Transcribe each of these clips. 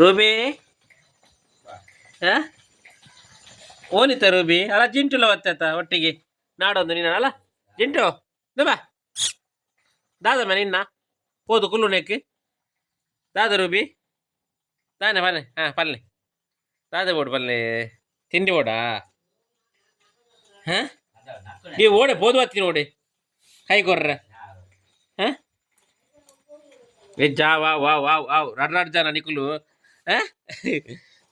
Ruby, ಹಾ ಓನಿತ Ruby? ಅಲ್ಲ, ಜಿಂಟುಲ ಬತ್ತಾತ ಒಟ್ಟಿಗೆ ನಾಡೊಂದು ನಿನ್ನ. ಅಲ್ಲ ಜಿಂಟು, ಬಾ. ದಾದಮ್ಮ ನಿನ್ನ ಪೋದು ಕುಲ್ಲು ನೆಕ್. ದಾದ ರೂಬಿ? ದಾನೆ ಪಲ್ಲೆ? ಹಾಂ, ಪಲ್ಲೆ ದಾದ ಬೋಡು? ಪಲ್ಲೆ ತಿಂಡಿ ಬೋಡಾ? ಹಾಂ, ನೀವು ಓಡೆ ಬೋದು ಬತ್ತೀನಿ ಓಡೆ ಕೈ ಕೊರ್ರೆ. ಹಾಂ, ವೆಜ್ಜಾ? ವಾ ವಾ ವಾ ವಾವ್, ರಡ್ ರಡ್ ಜನ ನಿಕುಲು. ಹಾಂ,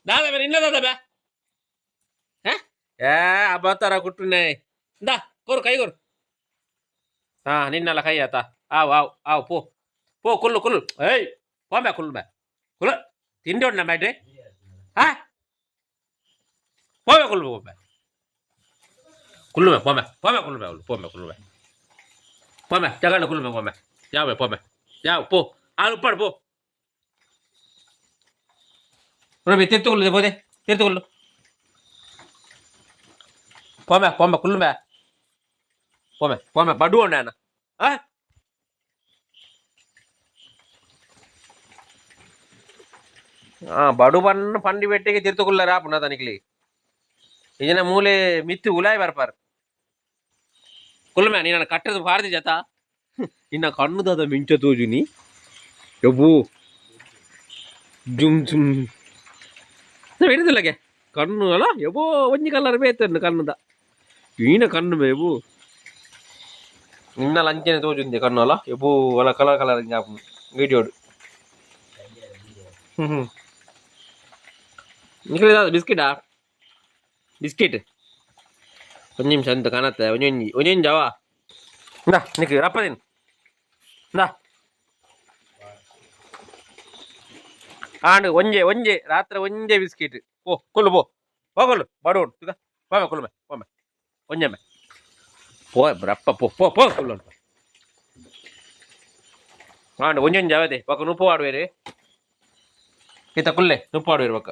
ದಾದ ಬೇ ನಿನ್ನ? ದಾದ ಬೇ? ಹಾಂ, ಏ ಅಬ್ಬತ್ತಾರ ಕುಟ್ಟುನೆ. ಇಂದಾ ಕೊರು, ಕೈ ಕೊರು. ಹಾ, ನಿನ್ನಲ್ಲ ಕೈ ಆತ. ಆವ್ ಆವ್ ಆವ್, ಪೋ ಪೋ, ಕುಲ್ಲು ಕುಲ್ಲು. ಏಯ್, ಪೋಂಬೆ, ಕುಲ್ಲು ಬೇ, ಕುಲ್ಲು. ತಿಂಡಿ ಉಂಡ ಬ್ಯಾಟ್ರಿ. ಹಾ, ಪೋಂಬೆ, ಕುಲ್ಲು, ಪೋಂಬೆ, ಕುಲ್ಲು ಬೇ, ಪೋಂಬೆ ಪೋಂಬೆ, ಕುಲ್ಲು ಬೇ, ಪೋಂಬೆ, ಕುಲ್ಲು ಬೇ, ಪೋಂಬೆ, ಜಗಣ್ಣ, ಕುಲ್ಲು ಬೇ, ಪೋಂಬೆ, ಯಾವ ಬೇ, ಪೋಂಬೆ, ಯಾವ ಪೋ, ಆಳು ಉಪ್ಪಾಡು ಪೋ. ರವಿ, ತಿರ್ತು ಪೋದೆ, ತಿರ್ತು ಪೋಂಬೆ ಪೋಂಬೆ, ಕುಲ್ಲು ಬೇ, ಪೋಂಬೆ ಪೋಂಬೆ. ಬಡು ಉಂಡ ಆ ಬಡು ಬಣ್ಣ ಪಂಡಿ ಬೆಟ್ಟಿಗೆ ತಿರ್ತುಕುಲ್ಲಾರ ಆಪುನ ತನಿಕ್ಲಿ. ಇಜನ ಮೂಲೆ ಮಿತ್ತು ಉಲಾಯ್ ಬರ್ಪಾರ್. ಕುಲ್ಮೆ, ನೀನು ಕಟ್ಟದ ಪಾರ್ದಿ ಜತ. ನಿನ್ನ ಕಣ್ಣು ದಾದ ಮಿಂಚ ತೋಜುನಿ? ಎಬ್ಬು ಜುಮ್ ಜುಮ್ ಹಿಡಿದಿಲ್ಲಗೆ ಕಣ್ಣು. ಅಲ್ಲ, ಎಬೋ ಒಂಜಿ ಕಲರ್ ಬೇತನ್ನು ಕಣ್ಣುದ. ಈನ ಕಣ್ಣು ಬೇಬು ನಿನ್ನ ಲಂಚನೆ ತೋಜುಂದೆ ಕಣ್ಣು. ಅಲ್ಲ, ಎಬೋ ಅಲ್ಲ, ಕಲರ್ ಕಲರ್ ಆಪುಂಡು ವೀಡಿಯೋಡು. ಹ್ಞೂ ಹ್ಞೂ ನಿಖಿಲ್, ಬಿಸ್ಕೆಟಾ? ಬಿಸ್ಕೆಟ್ ಒಂದು ನಿಮಿಷ ಅಂತ ಕಾಣತ್ತೆ. ಒಂಜೊಂಜಿ ಒಂಜೊಂಜಿ ಅವ. ಇಂದಾ ನಿಕ್ ರಪ್ಪದಿನ್, ಇಂದಾ. ಆಂಡ್ ಒಂಜೆ ಒಂಜೆ ರಾತ್ರಿ ಒಂಜೆ ಬಿಸ್ಕೆಟ್. ಪೋ ಕೊಲ್ಲು, ಪೋ ಪೋ, ಕೊಲ್ಲು. ಬಡು ಉಂಟು, ಪೋಮೆ, ಕೊಲ್ಲುಮೆ, ಪೋಮೆ, ಒಂಜೆಮೆ ಪೋ. ರಪ್ಪ, ಪೋ ಪೋ ಪೋ, ಕೊಲ್ಲು. ಆಂಡ್ ಒಂಜೊಂಜಿ ಅವದೆ. ಬೊಕ ನುಪ್ಪು ಆಡುವೇರು. ಈತ ಕುಲ್ಲೆ, ನುಪ್ಪು ಆಡುವೇರು ಬೊಕ.